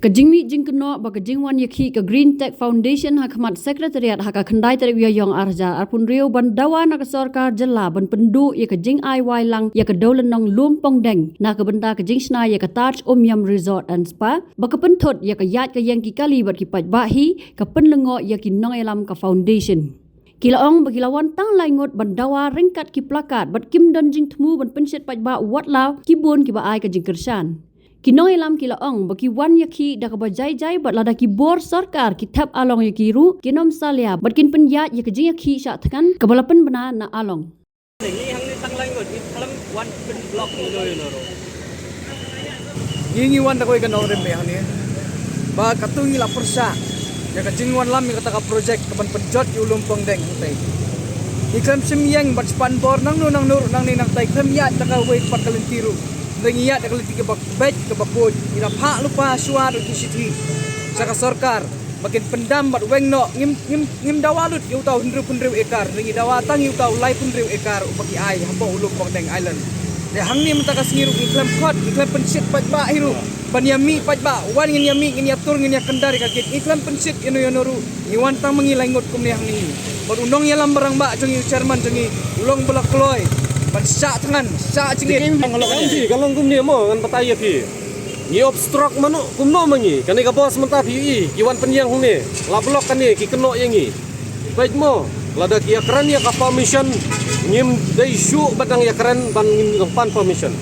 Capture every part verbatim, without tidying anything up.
Ka jingmih jingkynnoh bad ka jingwan ïakhih ka Green Tech Foundation ha khmat Secretariat ha ka khyndai tarik Ïaïong ar hajar arphew hynriew ban dawa na ka sorkar jylla ban pynduh ïa ka jingai wai lang ïa ka dewlynnong Lum Pongdeng na ka bynta ka jingshna ïa ka Taj Umiam Resort and Spa, ba ka pynthut ïa ka ïaid ka ïeng ki kali bad ki paidbah hi, ka pynlyngngoh ïa ki nongïalam ka foundation. Ki la ong ba ki la wan tang lai ngut ban dawa ryngkat ki plakat bad kim don jingthmu ban pynshit paidbah wat la ki bun kiba ai ka jingkyrshan. Ki nongïalam ki la ong ba ki wan ïakhih da kaba jai jai bad lada ki bor sorkar ki thep along ïa ki ruh, kin ym salia bad kin pynïaid ïa ka jingïakhih shah thngan kaba la pynbna na along. Ngi hangne tang lai ngut, ngi khlem wan pynblock ïa no ïa no ruh. Ngi ngi wan da kawei ka nongrim beit hangne. Ba katto ngi la pyrshah ïa ka jingwan lam ïa kata ka project kaban pynjot ïa u Lum Pongdeng hangtai. Ngi khlem shim ïeng bad span bor nangno nangno ruh nangne nangtai, khlem ïaid da kawei pat ka lynti ruh. Hynrei ngi ïaid da ka lynti kaba beit kaba khuid. Ngi la phah lypa shuwa ruh ki shithi sha ka sorkar ba kin pyndam bad weng noh. Ngim, ngim, ngim dawa lut ïa uta u hynriew phew hynriew ekar, hynrei ngi dawa tang ïa uta u laiphew hynriew ekar uba ki ai hapoh u Lum Pongdeng Island. Te hangne mynta ka sngi ruh ngi khlem khot, ngi khlem pynshit paidbah hi ruh ban ïa mih paidbah, wan ngin ïa mih, ngin ïa tur, ngin ïa kyndar ïa ka gate. Ngi khlem pynshit ïa no ïa no ruh. Ngi wan tang ma ngi lai ngut kumne hangne. Bad u nongïalam ba rangbah jong ngi, u chairman jong ngi, u long ba la kloi ban shah thngan, shah jingit. Ka long kumne mo, ngan batai ïa phi. Ngi obstruct mano, kumno ma ngi? Kane ka bos mynta phi ïohi, ki wan pynïeng hangne, la block kane, ki kynnoh ïa ngi. Peit mo, lada ki ïakren ïa ka permission, ngim dei shuh ba dang ïakren ban ngin dang pan permission.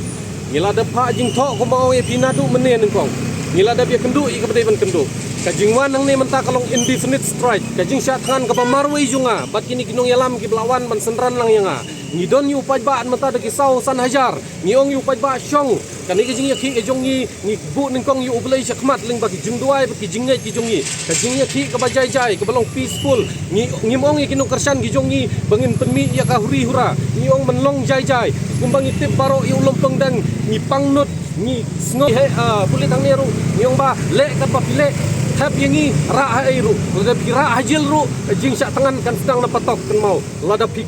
Ngi la dep phah jingthoh kumba ong ïa phi naduh mynne nyngkong. Ngi la dep ïakynduh ïa kaba dei ban kynduh. Ka jingwan hangne mynta ka long indefinite strike, ka jingshah thngan kaba marwei jong nga bad kine ki nongïalam kiba la wan ban synran lang ïa nga. Ngi don ïa u paidbah mynta da ki saw san hajar. Ngi ong ïa u paidbah shong, kane ka jingïakhih ka jong ngi, ngi buh nyngkong ïa U Blei sha khmat lyngba ki jingduwai bad ki jingngeit ki jong ngi. Ka jingïakhih kaba jai jai, kaba long peaceful. Ngi, ngim ong ïa ki nongkyrshan ki jong ngi ba ngin pynmih ïa ka huri hura. Ngi ong ban long jai jai. Kumba ngi tip baroh ïa u Lum Pongdeng, ngi pangnud, ngi sngew. Hei, ah, pulit hangne ruh, ngi ong ba leh katba phi leh, thep ïa ngi, rah ha ei ruh. Lada phi rah ha jel ruh, jingshah thngan kan sdang na patok, kynmaw. Lada phi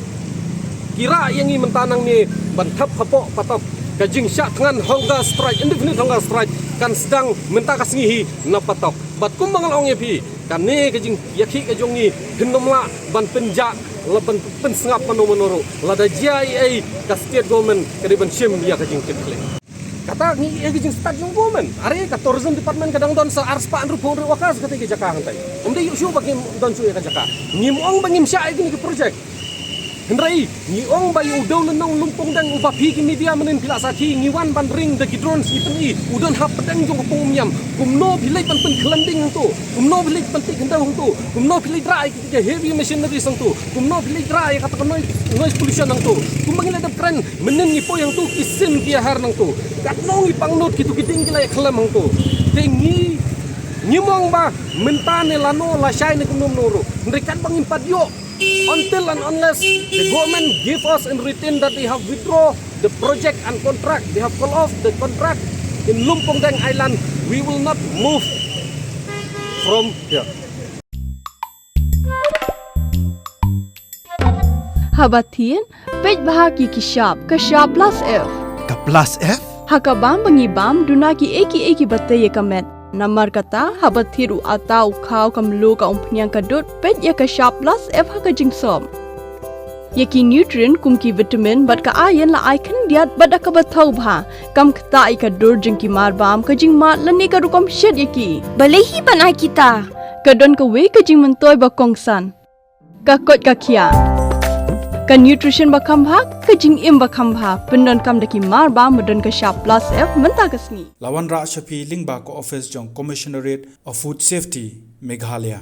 ki rah ïa ngi mynta nangne ban thep hapoh patok, ka jingshah thngan hunger strike, indefinite hunger strike, kan sdang mynta ka sngi hi na patok. Bad kumba nga la ong ïa phi, kane ka jingïakhih ka jong ngi, phin ym lah ban pynjah, la ban pynsngap mano mano ruh. Lada jia ei ei, ka state government ka dei ban shim ïa ka jingkitkhlieh. Kata ngi ïa ka jingstad jong government. Are ka tourism department ka dang don sa arspah hynriewphew hynriew acres kata ka jaka hangtai. Ym dei ïoh shuh ba ngim don shuh ïa ka jaka. Ngim ong ba ngim shah ïa kine ki project. Hynrei ngi ong ba ïa u dewlynnong Lum Pongdeng uba phi ki media mynnin phi la sakhi, ngi wan ban ring da ki drones ngi pyni u don hapdeng jong ka pung Umiam. Kumno phi leit ban pynkhlan ding hangto? Kumno phi leit ban pynkhlan hangto? Kumno phi leit rah ïa ki heavy machinery hangto? Kumno phi leit rah ïa kata ka noise, noise pollution hangto? Kumba ngi la dep kren mynnin ngi poi hangto ki sim ki ïahar hangto. Katno ngi pangnud kito ki ding ki la ïakhlem hangto. Te ngi, ngim ong ba mynta ne lano lashai ne kumno kumno ruh. Hynrei katba ngim pat ïoh, until and unless the government give us in written that they have withdraw the project and contract, they have call off the contract in Lum Pongdeng Island, we will not move from here. Haba thied, peit bha ki ki shap, ka shap plus F. Ka plus F? Ha ka bam ba ngi bam, duna ki ei ki ei kiba tei ïa ka met. Namar kata, haba thied u atta u khaw ka mluh ka umphniang ka dud, peit ïa ka shap plus F ha ka jingsop. Ïa ki nutrient kum ki vitamin bad ka iron la ai khyndiat bad da kaba thaw bha. Kam ktah ïa ka dur jong ki mar bam, ka jingmad lane ka rukom shet ïa ki. Balei hi ban ai kita? Ka don kawei ka jingmyntoi ba kongsan. Ka koit ka khiah. Ka nutrition ba kham bha, ka jingim ba kham bha. Pyndonkam da ki mar bam ba don ka shap plus F mynta ka sngi. La wanrah sha phi lyngba ka office jong Commissionerate of Food Safety, Meghalaya.